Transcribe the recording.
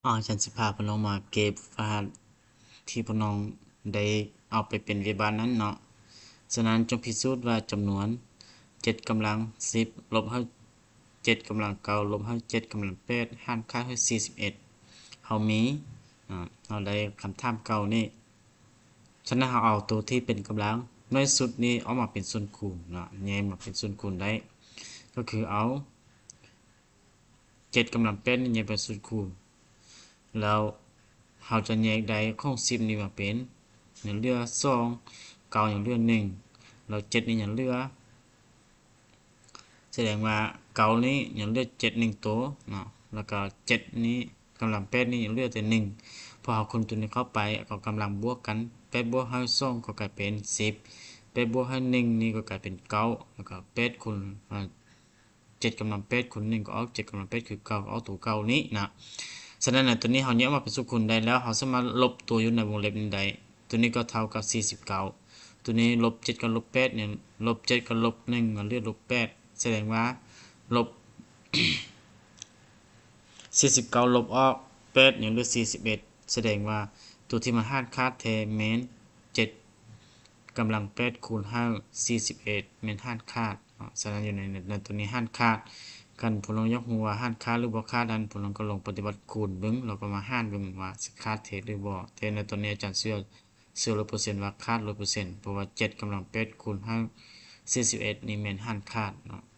ອາຈານຊິພາພວກນ້ອງມາເກັບລະຫັດທີ່ພວກນ້ອງໄດ້ເອົາໄປເປັນວຽກບ້ານນັ້ນເນາະ. ສະນັ້ນ ຈົ່ງພິສູດວ່າຈຳນວນເຈັດກຳລັງສິບ ລົບໃຫ້ເຈັດກຳລັງເກົ້າ ລົບໃຫ້ເຈັດກຳລັງແປດ ຫານຂາດໃຫ້ສີ່ສິບເອັດ ເຮົາມີ ອາ ເຮົາໄດ້ຄຳຖາມເກົ່ານີ້. ສະນັ້ນ ເຮົາເອົາໂຕທີ່ເປັນກຳລັງໜ້ອຍສຸດນີ້ອອກມາເປັນສ່ວນຄູນເນາະ, ແຍກມາເປັນສ່ວນຄູນໄດ້ ກໍຄືເອົາ ເຈັດກຳລັງແປດນີ້ແຍກເປັນສ່ວນຄູນ ແລ້ວເຮົາຈະແຍກໄດ້ຂອງສິບນີ້ມາເປັນ ຍັງເຫຼືອສອງ, ເກົ້າຍັງເຫຼືອໜຶ່ງ ແລ້ວເຈັດນີ້ຍັງເຫຼືອ ສະແດງວ່າເກົ້ານີ້ຍັງເຫຼືອເຈັດໜຶ່ງໂຕເນາະ, ແລ້ວກໍເຈັດນີ້ ກຳລັງແປດນີ້ຍັງເຫຼືອແຕ່ໜຶ່ງ ເພາະເຮົາຄູນຕົວນີ້ເຂົ້າໄປ ເອົາກຳລັງບວກກັນ ແປດບວກໃຫ້ສອງກໍກາຍເປັນສິບ ແປດບວກໃຫ້ໜຶ່ງນີ້ກໍກາຍເປັນເກົ້າ ແລ້ວກໍແປດຄູນ ອາ ເຈັດກຳລັງແປດຄູນໜຶ່ງກໍອອກເຈັດກຳລັງແປດຄືເກົ້າ ກໍອອກຕົວເກົ່ານີ້ນະ. ສະນັ້ນ ຕົວນີ້ເຮົາແຍກອອກມາເປັນສ່ວນຄູນໄດ້ແລ້ວ ເຮົາສາມາດລົບຕົວຢູ່ໃນວົງເລັບນີ້ໄດ້. ຕົວນີ້ກໍເທົ່າກັບສີ່ສິບເກົ້າ ຕົວນີ້ລົບເຈັດກັບລົບແປດນີ້ ລົບເຈັດກັບລົບໜຶ່ງກໍເຫຼືອລົບແປດ ສະແດງວ່າລົບ ສີ່ສິບເກົ້າລົບອອກແປດຍັງເຫຼືອສີ່ສິບເອັດ ສະແດງວ່າຕົວທີ່ມັນຫານຂາດແທ້ແມ່ນເຈັດກຳລັງແປດຄູນໃຫ້ສີ່ສິບເອັດແມ່ນຫານຂາດເນາະ. ສະນັ້ນ ຢູ່ໃນ ໃນຕົວນີ້ຫານຂາດ ຄັນພວກນ້ອງຢາກຮູ້ວ່າຫານຂາດຫຼືບໍ່ຂາດນັ້ນ ພວກນ້ອງກໍລອງປະຕິບັດຄູນເບິ່ງ ແລ້ວກໍມາຫານເບິ່ງວ່າຊິຂາດແທ້ຫຼືບໍ່. ແຕ່ໃນຕອນນີ້ອາຈານເຊື່ອ ເຊື່ອຮ້ອຍເປີເຊັນວ່າຂາດຮ້ອຍເປີເຊັນ ເພາະວ່າເຈັດກຳລັງແປດຄູນໃຫ້ສີ່ສິບເອັດນີ້ແມ່ນຫານຂາດເນາະ.